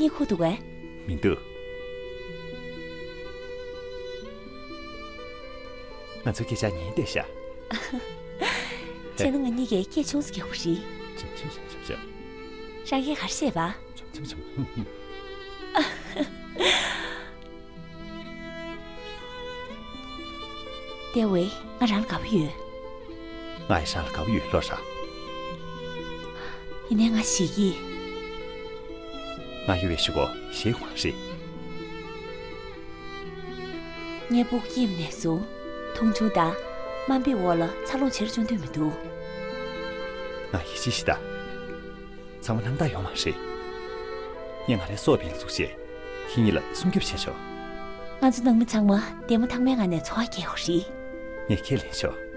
གཉིད་ཁུག་འདུག་གས། མི་འདུག་ང་ཚོ་སྐད་ཆ་ཉན་བསྡད་ཤག་བྱས་ན་ང་གཉིས་ཀས་སྐད་ཆུང་ཙམ་རྒྱག་དགོས་རེད། ཆབ་ཆབ་ཆབ་ཆབ་ཆབ། རང་གིས་ག་རེ་བཤད་པ། ཆབ་ཆབ་ཆབ། ཏེ་ཝེ། ང་རང་ལ་དགའ་པོ་ཡོད། ང་ཡང་རང་ལ་དགའ་པོ་ཡོད་ལོ་ར། ཡིན་ནའི་ང་ཞེད་ཀྱི། ང་ཡོད་པའི་གཞུག་གུ་ཞེད་དགོས་རེད། ངས་སྤུ་གུ་སྐྱེས་པ་ནས་བཟུང་མཐོང་ཆུང་དང་དམའ་འབེབས་འོག་ལ་འཚར་ལོངས་བྱེད་རུ་བཅུག་འདོད་མི་འདུག་ང་ཡིད་ཆེས་ཤིག་དང་། ཚང་མ་སྣང་དག་ཡོད་མ་རེད། ངས་ང་རའི་སྲོག་ཕན་ལ་བཙུགས་བྱས་ཁྱེད་གཉིས་ལ་སྲུང་སྐྱོབ་བྱས་ཆོག་ང་ཚོ་ནང་མི་ཚང་མ་བདེ་མོ་ཐང་མའི་ངང་ནས་འཚོ་བ་སྐྱེལ་དགོས་རེད། ངས་ཁས་ལེན་ཆོག་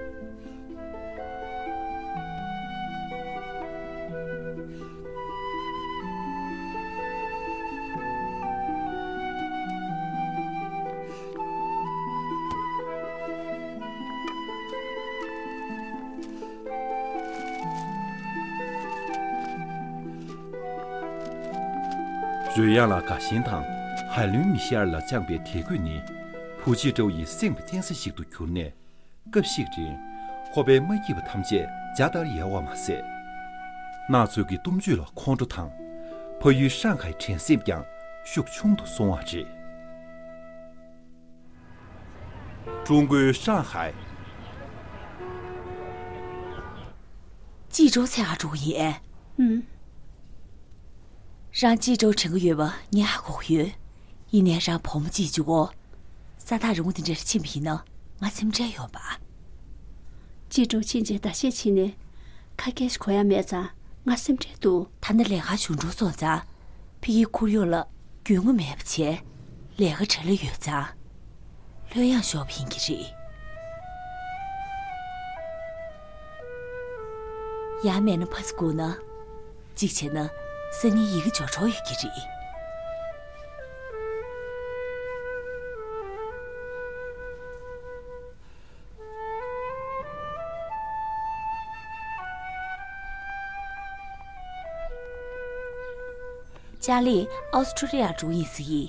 རོལ་དབྱངས་ལ་དགའ་ཞེན་དང་ཧའེ་ལུན་མི་ཤེ་ཨར་ལ་བཅངས་པའི་དད་གུས་ནི་བུ་ཅི་ཀྲོའུ་ཡི་སེམས་ཀྱི་རྟེན་ས་ཞིག་ཏུ་གྱུར་ནས། སྐབས་ཤིག་རིང་ཁོ་པའི་མ་སྐྱིད་པ་ཐམས་ཅད་འཇའ་ལྟར་ཡལ་བ་མ་ཟད། ནགས་ཚལ་གྱི་སྟོབས་བཅུད་ལ་ཁོང་ཁྲོ་དང་། ཕ་ཡུལ་ཧྲང་ཧའེ་དྲན་སེམས་ཀྱང་ཤུགས་ཆུང་དུ་སོང་བ་རེད། ཀྲུང་གོའི་ཧྲང་ཧའེ། ཅི་ཀྲོའུ་འཚོལ་ག་འགྲོ་གི་ཡིན། ཨུམ། རང་ཅི་ཀྲོའུ་དྲན་གྱི་ཡོད་པ་ངས་ཧ་གོ་གི་ཡོད། ཡིན་ནའི་རང་བུ་མོ་གཅིག་བཅུག་གོ། ས་ཐག་རིང་པོ་དེ་འདྲར་ཕྱིན་པ་ཡིན་ན་ང་སེམས་ཁྲལ་ཡོང་པ། ཅི་ཀྲོའུ་ཕྱིན་རྗེས་ཟླ་ཤས་ཕྱིན་ནས་ཁ་སྐད་ཞིག་གོ་ཡ་མེད་ཙང་ང་སེམས་ཁྲལ་འདུག་ད་ནི་ལས་ཀ་བྱུང་འགྲོ་སོང་ཙང་། ཕ་གིའི་ཁོར་ཡུག་ལ་རྒྱུས་མངའ་མེད་པ་བྱས། ལས་ཀ་བྲེལ་བ་ཡོད་ཙང་། ལྷོད་ཡངས་ཤོར་བ་ཡིན་གྱི་རེད། ཡང་མེད་ན་ཕར་ཚུར་སྒུག་ན། གཅིག་བྱས་ན་སང་ཉིན་ཡི་གེ་འབྱོར་འགྲོ་ཡོད་ཀྱི་རེད། ཅཱ་ལི་ཨོ་སི་ཁྲུ་ལི་ཡར་འགྲོ་ཡིན་ཟེར་གི།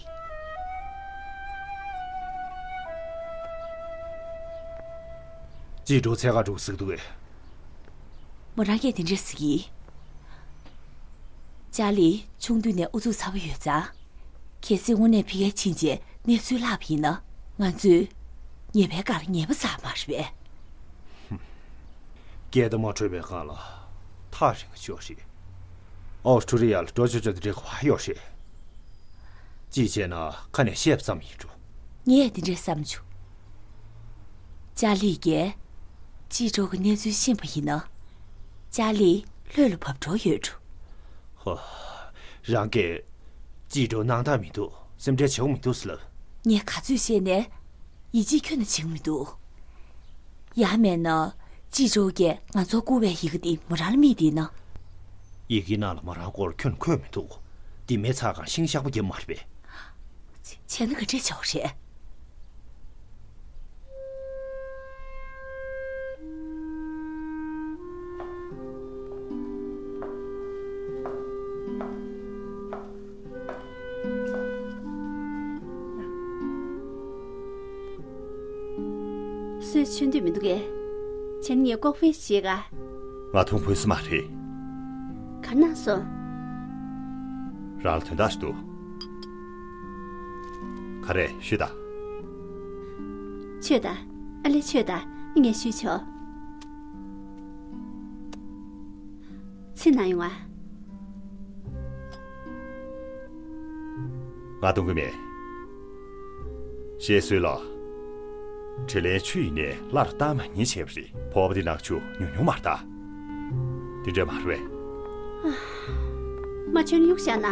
ཅི་ཀྲོའུ་འཚོལ་ག་འགྲོ་ཟེར་གི་འདུག་གས། མོ་རང་གིས་དེ་འདྲས་ཟེར་གི། ཅཱ་ལི་ཆུང་དུས་ནས་ཨུ་ཚུགས་ཚ་པོ་ཡོད་ཙང་། གལ་སྲིད་དངོས་གནས་ཕ་གིར་ཕྱིན་རྗེས་གནས་ཚུལ་ལྷག་པ་ཡིན་ན། ང་ཚོས་ཉེས་པའི་སྒང་ལ་ཉེས་པ་བསགས་མ་རེད་པས། སྐད་བརྡ་མ་འཕྲོད་པའི་སྒང་ལ་ཐག་རིང་ང་ཤོག་ཤིག་ཨོ་སི་ཁྲུ་ལི་ཡ་ལ་འགྲོ་ཆོག་ཆོག་དེ་འདྲའི་གོ་བ་ཡོད་རེད། ཅི་བྱས་ན་ཁ་ནས་བཤད་པ་ཙམ་ཡིན་འགྲོ། ངས་དེ་འདྲའི་བསམ་བྱུང་། ཅཱ་ལི་གིས་ཅི་ཀྲོའུ་གི་གནས་ཚུལ་ཤེས་པ་ཡིན་ན། ཅཱ་ལི་ལྷོད་ལ་བབས་འགྲོ་ཡོད་འགྲོ། ཧོ། རང་གིས་ཅི་ཀྲོའུ་སྣང་དག་མི་འདུག་སེམས་ཁྲལ་བྱེད་དགོས་མི་འདུག་ཟེར་ལབ། ངས་ག་ཚོད་བཤད་ནའི། ཡིད་ཆེས་ཁྱོན་ནས་བྱེད་ཀྱི་མི་འདུག་ཡང་མིན་ན། ཅི་ཀྲོའུ་གིས་ང་ཚོར་བསྐུར་བའི་ཡི་གེ་འདི་མོ་རང་ལ་མིག་བལྟས་ན། ཡི་གེའི་ནང་ལ་མོ་རང་སྐོར་ཁྱོན་འཁོད་མི་འདུག་འདི་མེད་ཚག་གང་ཤིང་གཤག་པ་རྒྱབ་མ་རེད་པས། བྱས་ན་ག་འདྲས་བྱ་བ་རེད། སུས་མཆོད་འདོད་མི་འདུག་གས། བྱས་ན་ངས་ལྐོག་འཕེན་ཞིག་བྱེད་ག་ང་ཐུག་ཕོད་ས་མ་རེད། ག་ན་སོང་། རང་ལ་དོན་དག་ཞིག་འདུག་ག་རེ་ཞུས་དང་། མཆོད་དང་། ཨ་ལེ་མཆོད་དང་། ངས་ཞུས་ཆོག་ཚིག་ནང་ཡོང་ང་། ང་གཏོང་གི་མེད། བཤད་སྲོལ་ལ། དྲིན་ལན་ཆུ་ཡིས་ནས་སླར་བཏང་མ་ཉེས་བྱས་པ་རེད། ཕོར་པ་འདི་ནང་ཆུ་ཉུང་ཉུང་མ་རེད་ད། འདི་འདྲས་མ་རེད་པས། མ་ཆུ་གཡུག་བཞག་ན།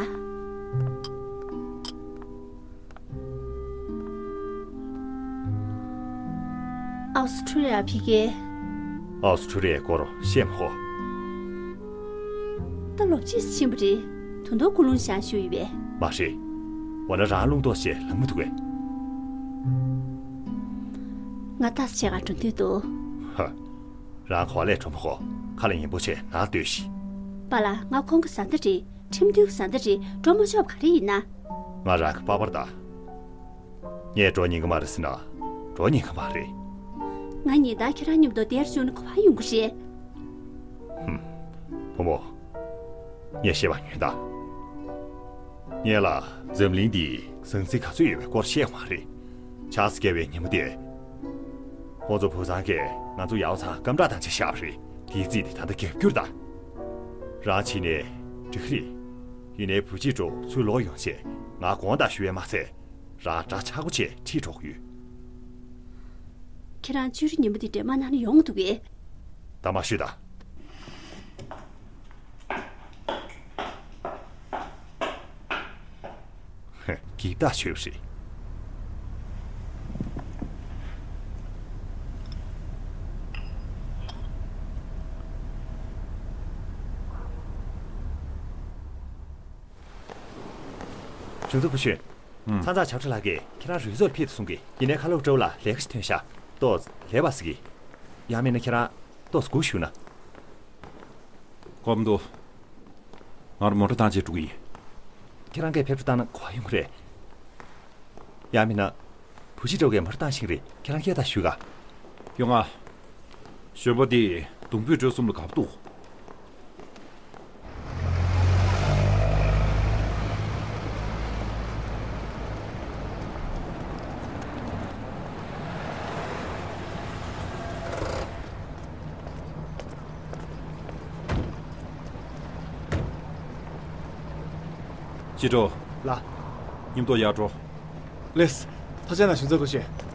ཨའུ་སི་ཁྲུ་ལི་ཡ་ཕ་གིར། ཨའུ་སི་ཁྲུ་ལི་ཡའི་སྐོར་བཤད་མ་ཧོ། ད་ལོ་ཕྱིས་ཕྱིན་པ་རེད། ད་དུང་ཀུན་སློང་བཞག་བཞུགས་ཡོད་པས། མ་རེད། འོ་ན་རང་རླུང་རྟོག་ཅེས་ལབ་མི་འདུག་གས། ང་ཏཱ་སི་བྱེད་གར་འགྲོ་འདོད་འདུག་ཧ། རང་ག་པར་སླེབས་འགྲོ་མ་ཧོ། ཁ་ལ་ཉན་པོ་བྱས་ནང་སྡོད་ཤིག་པཱ་ལགས། ང་ཁོང་གི་བཟའ་ཟླ་རེད། ཁྲིམས་མཐུན་བཟའ་ཟླ་རེད་འགྲོ་མ་ཆོག་པ་ག་རེ་ཡིན་ན། ང་རང་གི་པ་པར་ད། ངས་འགྲོ་ཉན་གི་མ་རེད་ཟེར་ན། འགྲོ་ཉན་གི་མ་རེད། ང་ཉིན་ལྟར་ཁྱེད་རང་མཉམ་དུ་དེར་བཞུགས་ན་ག་པར་ཡོང་གི་རེད། ཧུམ། བུ་མོ། ངས་བཤད་པ་ཉོན་དང་། ངས་ལ་འཛམ་གླིང་འདིའི་ཟང་ཟིང་ག་ཚོད་ཡོད་པའི་སྐོར་བཤད་མ་རེད། ཆགས་སུ་བསྐྱལ་བའི་ཉིན་མོ་དེ། ཁོང་ཚོ་བུ་ཚང་གིས་ང་ཚོ་ཡའོ་ཚང་སྐམ་དྲག་དང་ཆ་བཞག་པ་རེད། དེའི་རྩིས་དེ་ད་ལྟ་རྒྱབ་སྐྱོར་དང་། རང་བྱས་ནས་འགྲིག་གི་རེད། ཡིན་ནའི་བུ་གཅིག་འགྲོ་ཚུར་ལོག་ཡོང་ཆེད་ང་དགོངས་དག་ཞུ་བས་མ་ཚད། རང་འདྲ་ཆགས་པོ་བྱས་ཁྲིད་འགྲོ་གི་ཡོད། ཁྱེད་རང་བཅུ་རེ་ཉིན་མོ་འདི་འདྲ་མ་གནང་ན་ཡོང་འདུག་གས། ད་མ་ཤོད་ད། ཧེ། འགྱིག་ཐག་ཆོད་པ་རེད། གཞུང་ཚབ་སྐུ་ཞབས། ཨང་། ཚང་ཚང་བྱབས་ཁྲ་ལགས་ཀྱིས་ཁྱེད་རང་རུས་ཚོགས་ལ་ཕེབས་སོང་གི། ཡིན་ནའི་ཁ་ལོག་ཀྲོའུ་ལ་ལས་ཀ་ཞིག་ཐོན་ཤག་ཏོག་ཙམ་ལས་པ་ཟེར་གི། ཡང་མིན་ན་ཁྱེད་རང་ཏོག་ཙམ་སྒུག་བཞུགས་ན། ཀོམ་དུ། ང་རང་མོ་ཊ་བཏང་བྱས་འགྲོ་གི་ཡིན། ཁྱེད་རང་གིས་ཕེབས་བསུ་བཏང་ན་ག་པར་ཡོང་གི་རེད། ཡང་མིན་ན། བུ་གཅིག་འགྲོ་གས་མོ་ཊ་བཏང་ཤིང་རེད། ཁྱེད་རང་སྐད་ཐག་ཞུས་ག་ཡོང་ང་། གཞོན་པ་འདི་གདུང་འབུད་འགྲོས་གསུམ་ལ་དགའ་པོ་འདུག་ཅི་འགྲོ། ལ། མཉམ་དུ་ཡར་འགྲོ། ལེས། ཐུགས་རྗེ་གནང་གཞུང་ཚབ་སྐུ་ཞབས།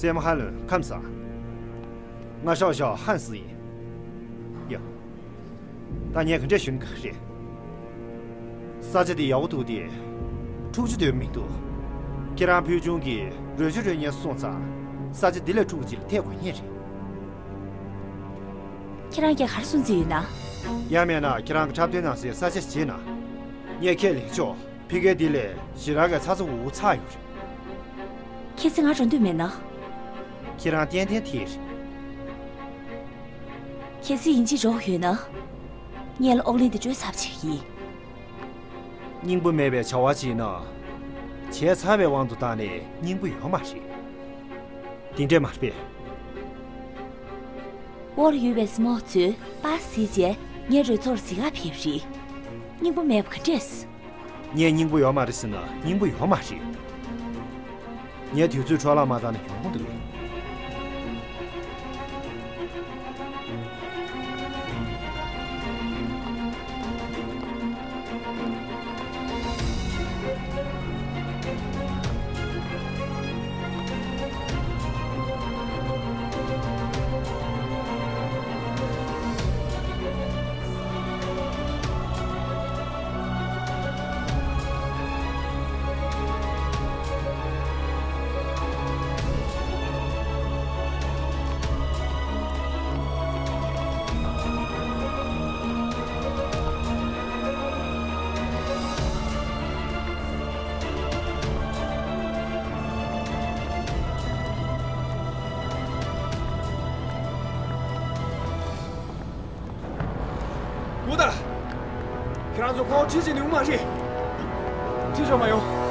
སྲས་མོ་ཧ་ལོན་ཁམས་བཟང་། ང་ཧྲའོ་ཞའོ་ཧན་སི་ཡིན། ཡ། ད་ངས་ག་འདྲས་ཞུ་ན་ག་རེད། ས་ཆ་འདི་ཡག་པོ་འདུག་སྟེ། འཁྲུག་ཆ་དོན་མི་འདུག་ཁྱེད་རང་ཕུལ་བྱུང་གི་རོལ་ཆ་རོལ་མཁན་སོང་ཙང་ས་ཆ་འདི་ལས་འཁྲུག་པ་ཅིག་ལ་ཐད་དགོས་ངེས་རེད། ཁྱེད་རང་གིས་ག་རེ་གསུང་རྩིས་ཡོད་ན། ཡང་མིན་ན་ཁྱེད་རང་གི་འཁྲབ་སྟོན་གནང་སའི་ས་ཆ་ཞིག་བྱས་ན། ངས་ཁས་ལེན་ཆོག་ཕ་གི་འདི་ལས་ཞེ་དྲག་གི་ཚ་ཚ་འུར་འུར་ཚ་ཡོད་རེད། ཁྱེད་ཚོས་ང་རོ་འདོད་མེད་ན། ཁྱེད་རང་ཏན་ཏན་དེ་རེད། ཁྱེད་ཚོས་ཡིན་གཅིག་རོགས་ཡོད་ན། ངས་ལ་ཨོག་ལན་འདི་སྤྲོད་ཚར་བྱེད་ཀྱི་ཡིན། སྙིང་པོ་མེད་པའི་བྱ་བ་ཅིག་ན། བྱས་ཚར་བའི་དབང་དུ་བཏང་ནས་སྙིང་པོ་ཡོད་མ་རེད། དེ་འདྲས་མ་རེད་པས། འོག་ལ་ཡོད་པའི་སྨོག་ཚོས་པ་སི་བྱས་ངའི་རོལ་ཚོགས་ལ་གཟིགས་ག་ཕེབས་རེད། སྙིང་པོ་མེད་པ་ག་འདྲས། ངས་སྙིང་པོ་ཡོད་མ་རེད་ཟེར་ན་སྙིང་པོ་ཡོད་མ་རེད། ངས་དུས་ཚོད་འཕྲོ་བརླག་མ་བཏང་ན་ཡོང་གི་འདུག་སྒུག་དང་། ཁྱེད་རང་ཚོ་ཁོ་ཁྲིད་ཅིག་ནི་ཡོང་མ་རེད། ཁྲིད་ཆོག་མ་ཡོང་།